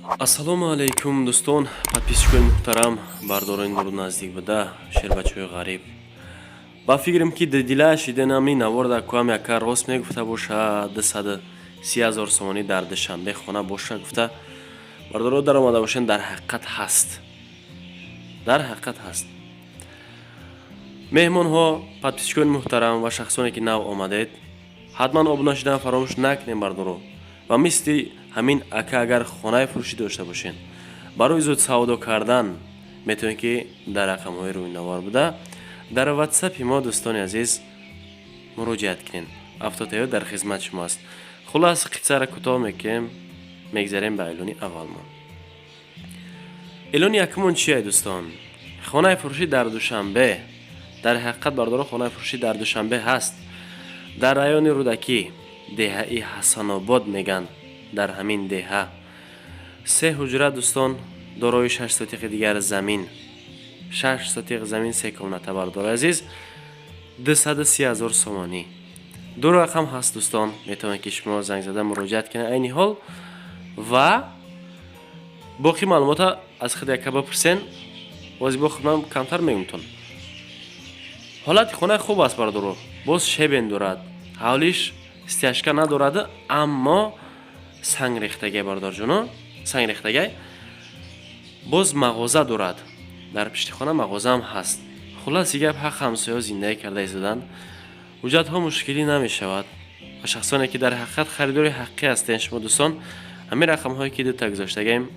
Ассалому алайкум, дӯстон, подписчикои муҳтарам, бардорони дуру наздик буда, шербачаҳои ғариб. Ба фикрам, ки дила шиданами наворда куам яка рост мегуфта боша, 230 000 сомонӣ дар Душанбе хона боша гуфта, бардоро даромада бошен. Дар ҳақиқат ҳаст, дар ҳақиқат ҳаст. Меҳмонҳо, подписчикони муҳтарам ва шахсоне, ки нав омадед, ҳатман обуна шудан фаромӯш накунем, бардоро. Ва мисли ҳамин ака, агар хонаи фурӯшӣ дошта бошед, барои зуд савдо кардан метавонед, ки дар рақамҳои рӯйнавор буда дар Ватсапи мо, дӯстони азиз, муроҷиат кунед. Автотайёр дар хизмати шумо аст. Хулас, қиссаро кӯтоҳ мекунем, мегзарем ба эълони аввалмон. Эълони якумон чие, дӯстон? Хонаи фурӯшӣ дар Душанбе. Дар ҳақиқат, бардоро, хонаи фурӯшӣ дар Душанбе ҳаст, дар райони Рӯдакӣ, деҳаи Ҳасанобод мегӯянд. Дар ҳамин деҳа се ҳуҷра, дӯстон, дорои 6 сотиқи дигар замин, 6 сотиқ замин, се комната. Бардори азиз, 230 000 сомонӣ. Ду рақам ҳаст, дӯстон, метавонед, ки шумо занг зада муроҷиат кунед айни ҳол ва боқӣ маълумота аз худ яка бипурсен. Бози бо худман камтар мегумтон. Ҳолати хона хуб аст, бардоро, боз щебень дорад, ҳавлиш стяжка надорад, аммо сангрехтагай, бардорҷоно, сангрехтагай. Боз мағоза дорад, дар пишти хона мағозаам ҳаст. Хулоси гап, ҳақ ҳамсоё зиндагӣ карда истоданд, ҳуҷҷатҳо мушкилӣ намешавад. Ва шахсоне, ки дар ҳақиқат харидори ҳақиқӣ ҳастен, шумо, дӯстон, ҳамин рақамҳое, ки дута гузоштагаем,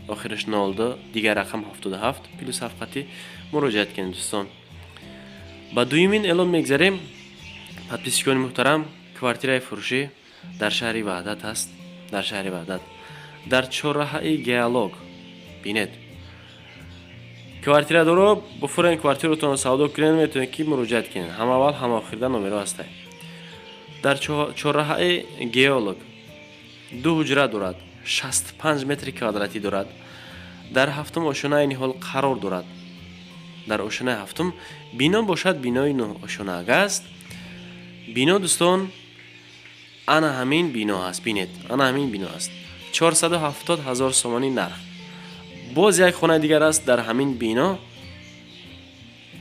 охираш 02, дигар рақам 77, плюс ҳафт қатӣ муроҷиат кунед, дӯстон. Ба дуюмин эълон мегзарем, подписчикони муҳтарам. Квартираи фурӯшӣ дар шаҳри Ваҳдат аст, дар шаҳри Ваҳдат, дар чорраҳаи Геолог. Бинед, квартирадоро буфурен, квартиратонро савдо кунед, метавонед, ки муроҷиат кунед. Ҳам аввал, ҳам охирда номеро ҳастай. Дар чорраҳаи Геолог ду ҳуҷра дорад, 65 метри квадратӣ дорад, дар ҳафтум ошёна айни ҳол қарор дорад, дар ошёнаи ҳафтум. Бино бошад, бинои нӯҳошёнааг аст. Бино, дӯстон, ана ҳамин бино аст. Бинед, ана ҳамин бино аст. 470 ҳазор сомонӣ нарх. Боз як хонаи дигар аст дар ҳамин бино,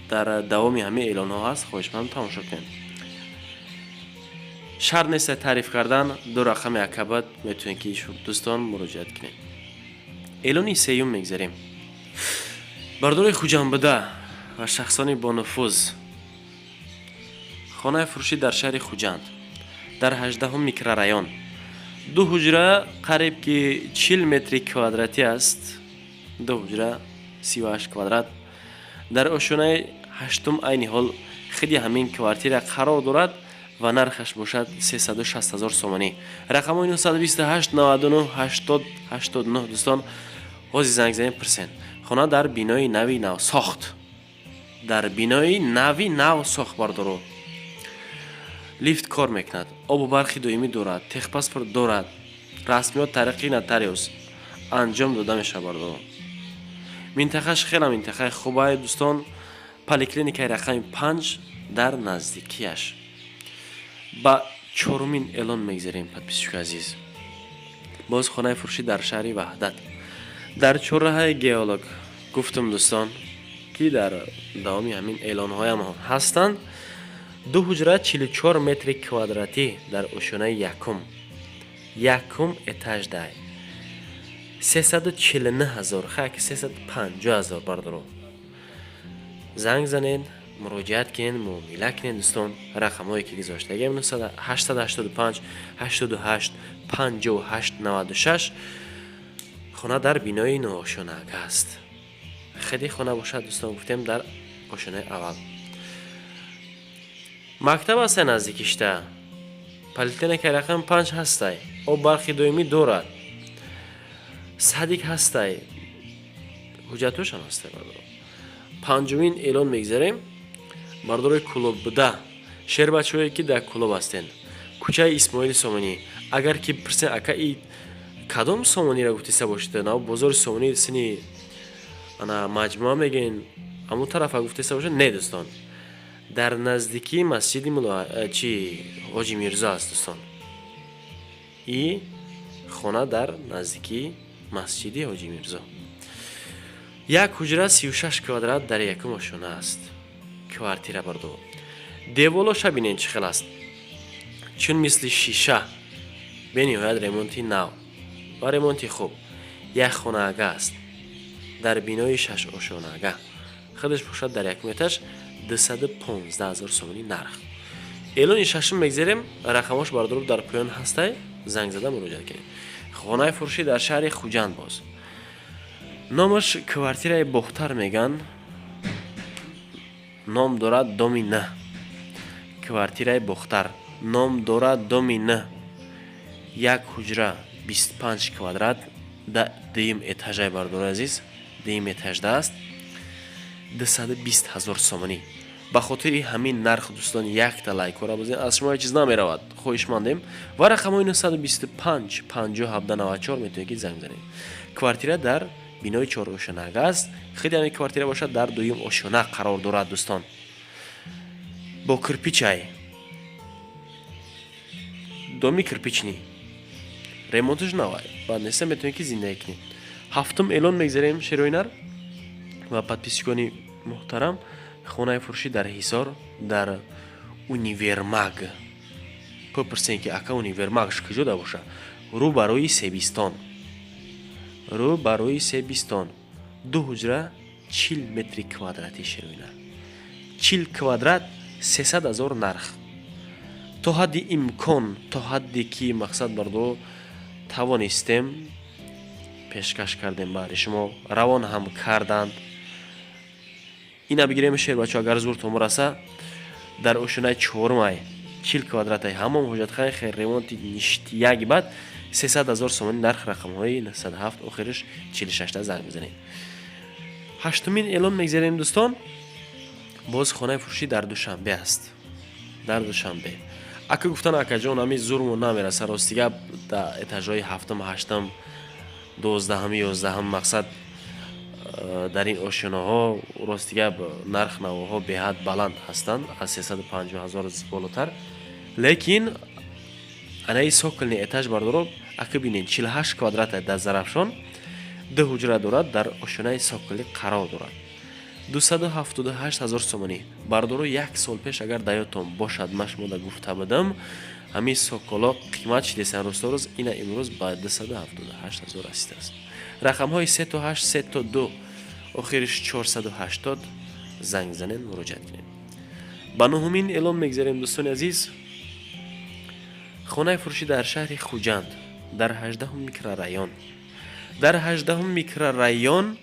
дар давоми ҳамин эълонҳо ҳаст, хоҳишманд, тамошо кунед. Шарт нест таъриф кардан. Ду рақами акабад, метавонед, ки, дӯстон, муроҷиат кунед. Эълони сеюм мегзарем. Бардорои Хуҷандбуда ва шахсони бонуфуз, хонаи фурӯшӣ дар шаҳри Хуҷанд, дар 18-ум микрорайон, ду ҳуҷра, қариб ки 40 метри квадратӣ аст, ду ҳуҷра, 38 квадрат, дар ошёнаи ҳаштум айни ҳол хиди ҳамин квартира қарор дорад ва нархаш бошад 360 ҳазор сомонӣ. Рақамҳои 928 99 80 89. Дӯстон, ҳозир занг занед, пурсен. Хона дар бинои нави навсохт, дар бинои нави навсохт, бардоро. Лифт кор мекунад, обу барқи доимӣ дорад, техпаспорт дорад, расмиёт тариқи нотариус анҷом дода мешавад, бардоро. Минтақаш хеле минтақаи хубае, дӯстон, поликлиникаи рақами 5 дар наздикиаш. Ба чорумин эълон мегзарем, подписчики азиз. Боз хонаи фурӯшӣ дар шаҳри Ваҳдат, дар чорраҳаи Геолог. Гуфтум, дӯстон, ки дар давоми ҳамин эълонҳоям ҳастанд. Ду ҳуҷра, 44 метри квадратӣ, дар ошёнаи якум, якум этаж дай, 349 ҳазор, хак 350 ҳазор. Бардоро, занг занед, муроҷиат кунед, муомила кунед, дӯстон. Рақамҳое, ки гузоштагиам: 885 88 58 96. Хона дар бинои нӯҳошёнаак аст. Хеле хона бошад, дӯстон, гуфтем, дар ошёнаи аввал. Мактаб аста наздикишта, поликлиникаи рақами 5 ҳастай, об барқи доимӣ дорад, садик ҳастай, ҳуҷҷатҳошам ҳастай, бардоро. Панҷумин эълон мегзарем. Бардорои Кӯлоб буда, шербачаҳое, ки дар Кӯлоб ҳастен, кӯчаи Исмоили Сомонӣ. Агар ки пурсен, ака, и кадом Сомониро гуфтиса бошед, на бозори Сомонӣ сини ана маҷмӯа мегӯен, ҳамон тарафа гуфтиса бошед, не, дӯстон, дар наздикии масҷиди чи Ҳоҷи Мирзо аст, дӯстон. И хона дар наздикии Масҷиди Ҳоҷи Мирзо. Як ҳуҷра, 36 квадрат, дар якум ошёна аст квартира. Бардо, деволоша бинен, чӣ хел аст, чун мисли шиша. Бениҳоят ремонти нав ва ремонти хуб. Як хонаага аст дар бинои шашошёнаага. Худаш бошад, дар якум этаж, 215 000 сомонӣ нарх. Эълони шашум мегзарем. Рақамош, бардору, дар поён ҳастай, занг зада муроҷиат кунед. Хонаи фурӯшӣ дар шаҳри Хуҷанд, боз номаш квартираи Бохтар меган, ном дорад доми на. Квартираи Бохтар ном дорад, доми на, як ҳуҷра, 25 квадрат, дуюм этажай. Бардори азиз, дуюм этажда аст, 220 000 сомонӣ. Ба хотири ҳамин нарх, дӯстон, якта лайкора бозед, аз шумо ҳеҷ чиз намеравад. Хоҳишмандем. Ва рақамҳои 925 50 17 94 метавонед, ки занг занед. Квартира дар бинои чорошёнага аст. Худи ҳамин квартира бошад, дар дуюм ошёна қарор дорад, дӯстон. Бо кирпичай, доми кирпичный, ремонташ навай, баъд неста, метавонед, ки зиндагӣ кунед. Ҳафтум эълон мегзарем, шероинар ва подписчикони муҳтарам. Хонаи фурӯшӣ дар Ҳисор, дар универмаг. Пурсем, ки ака, универмагш куҷода боша? Рӯ барои Себистон, рӯ барои Себистон. Ду ҳуҷра, 40 метри квадратӣ, шероинар, 40 квадрат, 300 000 нарх. То ҳадди имкон, то ҳадде ки мақсад, бардо, тавонистем, пешкаш кардем баҳри шумо, равон ҳам карданд. Ина бигирем, шербачо, агар зуртон раса. Дар ошёнаи чорумай, 40 квадратай, ҳамон ҳоҷатхонаи хел, ремонти ништияги бад, 300 000 сомонӣ нарх. Рақамҳои 97, охириш 46-та, занг бизанед. Ҳаштумин эълон мегзарем, дӯстон. Боз хонаи фурӯшӣ дар Душанбе аст, дар Душанбе. Ака гуфтан: «Акаҷон, ҳами зурмон намераса». Рости гап, дар этажҳои ҳафтум, ҳаштум, 12-ҳам, 11-ҳам, мақсад, дар ин ошёнаҳо, рости гап, нарх навоҳо беҳад баланд ҳастанд, аз 350 000 болотар. Лекин анаи цокольный этаж, бардоро, ака, бинед, 48 квадрата дар Зарафшон, ду ҳуҷра дорад, дар ошёнаи цоколӣ қарор дорад, 278 000 сомонӣ. Бардоро, як сол пеш, агар дар ёдтон бошад, ман шумода гуфта будам, ҳамин цоколо қимат шидесан рӯзто рӯз. Ина имрӯз ба 278 000 расидааст. Рақамҳои сету ҳашт, сету ду, охириш 480, занг занед, муроҷиат кунед. Ба нуҳумин эълон мегзарем, дӯстони азиз. Хонаи фурӯшӣ дар шаҳри Хуҷанд, дар 18-ум микрорайон, дар 18-ум микрорайон.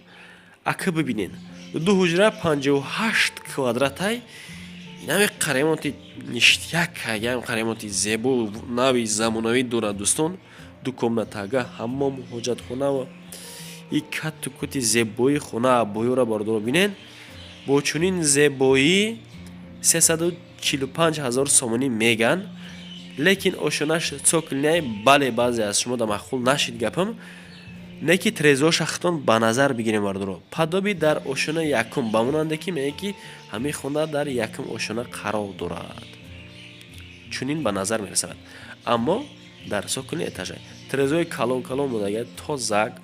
Ака, бибинед, ду ҳуҷра, 58 квадратай. Инаме ремонти ништяк, ям ремонти зебо, нави замонавӣ дорад, дӯстон. Ду комнатага, ҳаммом, ҳоҷатхона ва и катту кути зебоии хона, абоёра, бардоро, бинед. Бо чунин зебоӣ 345 000 сомонӣ меган, лекин ошёнаш цокольный. Бале, баъзе аз шумо да маъқул нашид гапам, не ки трезоша хитон ба назар бигирем, бардоро, падоби дар ошёна якум, ба монанде ки мегӯяд, ки ҳамин хона дар якум ошёна қарор дорад, чунин ба назар мерасад, аммо дар цокольный этажа, трезои калон калон будага, тозак,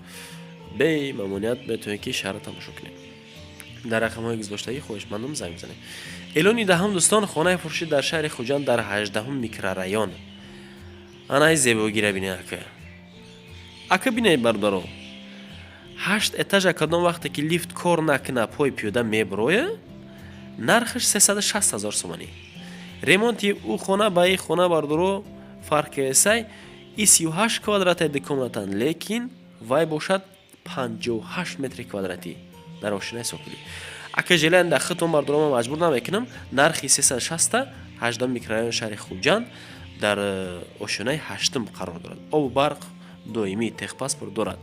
бемамоният метавонед, ки шаҳрро тамошо кунед. Дар рақамҳои гузоштагӣ хоҳишмандам, занг бизанед. Эълони даҳум, дӯстон. Хонаи фурӯшӣ дар шаҳри Хуҷанд, дар 18-ум микрорайон. Анаи зебогира бинед, ака, ака, бинед, бародаро, ҳашт этажа. Кадом вақте ки лифт кор накуна, пой пиёда меброя. Нархаш 360 000 сомонӣ. Ремонти ӯ хона ба ин хона, бардоро, фарқ кесай и 38 квадратаи ду комнатан, лекин вай бошад 58 метри квадратӣ дар ошёнаи цоколӣ. Ака, желание дар худтон, бардоро, ман маҷбур намекунам. Нархи 360-та, 18 микрорайони шаҳри Хуҷанд, дар ошёнаи ҳаштум қарор дорад. Обу барқ доимӣ, техпаспорт дорад.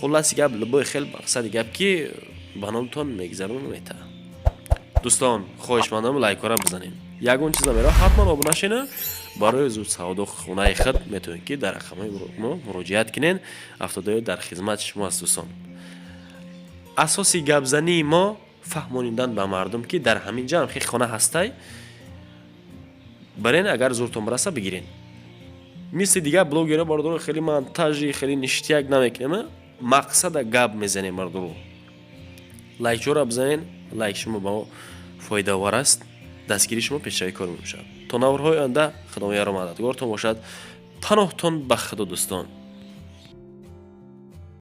Хулласи гап, любой хел, мақсади гап, ки ба номтон мегзарона мета. Дӯстон, хоҳишмандам, лайкора бизанем, ягон чиз намера. Ҳатман обуна шена. Барои зуд савдо хонаи худ метавонед, ки дар рақамҳои мо муроҷиат кунед. Автодоё дар хизмати шумо аст, дӯстон. Асоси гапзании мо фаҳмонидан ба мардум, ки дар ҳамин ҷа ҳам хона ҳастай, барен, агар зуртон бираса, бигирен. Мисли дигар блогерҳо, бародаро, хеле монтажи хеле ништяк намекунем. Мақсада гап мезанем, мардуру. Лайкчора бизанен, лайк шумо ба мо фоидаовар аст, дастгирии шумо пешрави кор мебошад. То наворҳои оянда Худо яру мададгортон бошад. Паноҳтон ба Худо, дӯстон.